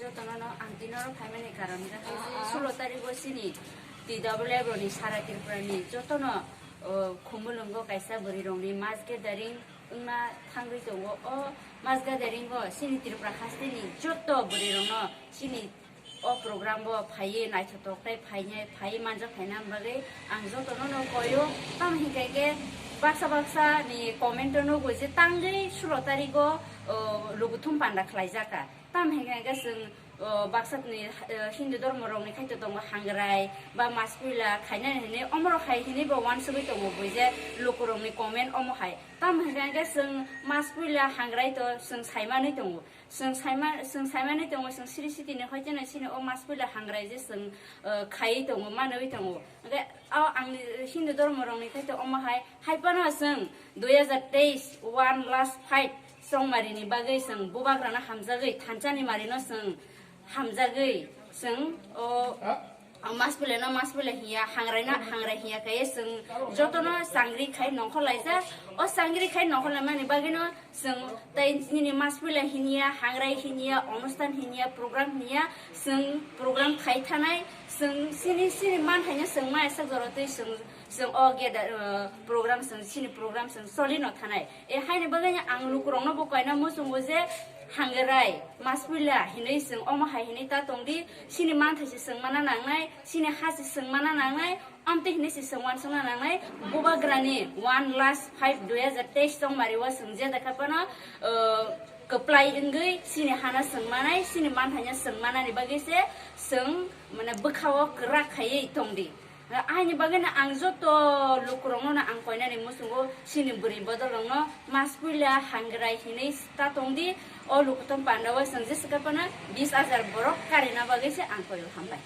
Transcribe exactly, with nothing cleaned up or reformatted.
Jotono no ang tini oro phaimani karon khe hai je sulo tarikh o chini T W F rokni sara Tripura ni jotono, o, Khumulwngo kaisa bwrwi rokni mass gathering wngna thangwi tongo. O mass gathering o chini Tripura hasteni joto bwrwi rokno chini o program bo phaiwi naithotok tei phainai, phaiwi manjak phaina bagwi ang jotono no koyo. Tamo hinkhe khe baksa baksa ni comment o nugo je tangwi sulo tarikh o, o, lukuthum panda khlaijak kha. Tamo hinkhe khe chwng, o, baksa ni, o, Hindu dhormo rokni khai to tongo hangrai ba mas puila khainani hinwi omorok hai hinwi bo uansugwi tongo bui je lukurokni comment omo hai. Tamo hinkhe khe chwng mas puila hangrai to chwng saimanwi tongo. Chwng saima-, chwng saimanwi tongo, chwng siri sitini hoi kheno chini o mas puila hangrai je chwng, o, khaiwi tongo, manwi tongo. Hwnkhe o ang Hindu dhormo rokni khai to omo hai, hai phano chwng dui hazar teis one last fight chongmari ni bagwi chwng bubagrano hamjagwi thansa ni mari no chwng hamjagwi chwng o O mas puila no mas puila hiya, hangrai no hangrai hiya khe chwng jotono changri khai nongkhor laijak. O changri khai nongkhor laimani bagwi no chwng tei nini mas puila hinya, hangrai hinya, onusthan hinya, program hinya, chwng program khai thanai, chwng chini, chini man haino chwng ma esa jora twi chwng, chwng o geda, uh, program chwng chini program chwng choli no thanai. E haini bagwi ang lukurokno bo kaina muchungo je hangrai mas puila hinwi chwng omo hai hinwi ta tongdi, chini manthaisi chwng mana nangnai, chini hasi chwng mana nangnai, amtwi hinwi si chwng uansukna nangnai. Bubagrani one last five dui hazar teis chongmari o chwng je dakha phano, uh, kwplai wngwi chini hano chwng manai, chini manthaino chwng manani bagwi se chwng mane bwkhao kwrak khaiwi tongdi. Aini bagwino ang joto lukurokno ang koinani muchungo chini bwrwi bodolrokno mas puila hangrai hinwi ta tongdi. O lukuthum pandao chwng jesa khe phano bis hajar borok karina bagwi se ang koio, hambai.